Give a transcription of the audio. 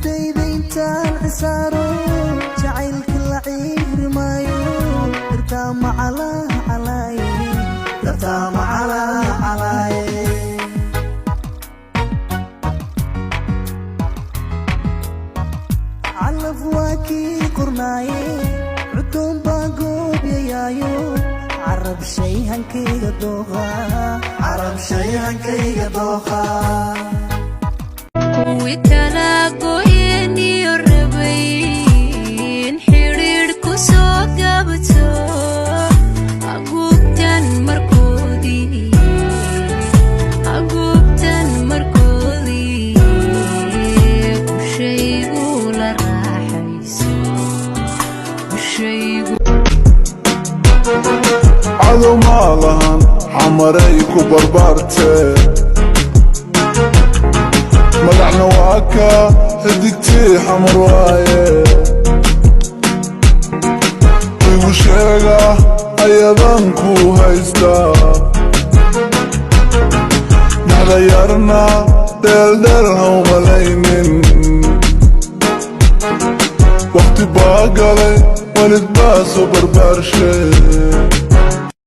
Naftayda intaan cisaaro, jacaylka la ciiri maayo. Dartaa macalaa calaaye, dartaa macalaa calaaye. Calaf waa kii qornaaye, cudoon baa goobyayaayo. Carab shayhankayga dooqa, carab shayhankayga dooqa. Kuwii kala goyeniyo rabay in xidhiidh ku soo gaabto, haguugtan markoodii, haguugtan markoodii, ushaygu la raaxayso ushaygu. Cadow maa lahan, Xamaray ku barbaartee. Magacna waa kaa xidigtii Xamar waaye. Igu sheega ayadaan ku haystaa. Dhexda yarna dheeldheel ha umalaynin. Wakhti baa galay, walid baa soo barbaarshe.